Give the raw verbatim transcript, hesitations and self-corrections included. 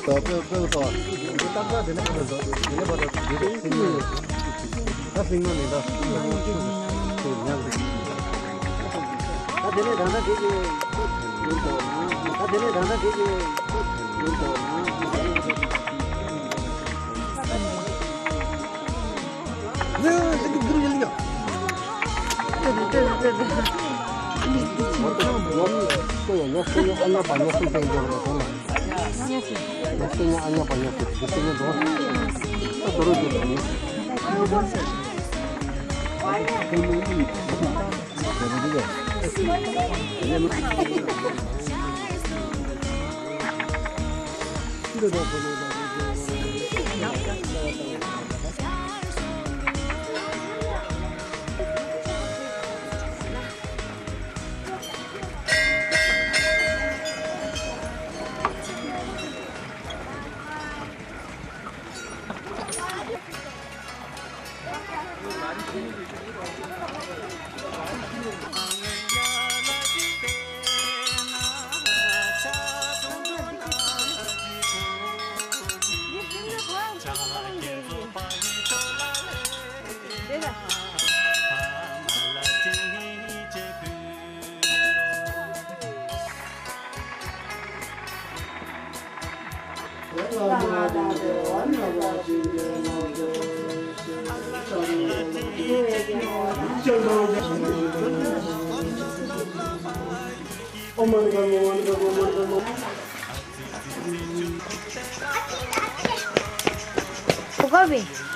ད་དཔེ་དཔེ་ལ་ད་དེ་ནས་ཁ་ལ་ད་དེ་ནས་ཕར་ད་དེ་ནས་ཕར་ད་དེ་ནས་ད་སྲིང་མོ་ནི་ད་སྲིང་མོ་ཆུ་ཆུ་ཉག་རེད། ད་དེ་ནས་ད་ད་དེ་གི་ཡོད་དོ་ན། ད་དེ་ནས་ད་ད་དེ་གི་ཡོད་དོ་ན། གོ་སྐབས་པས།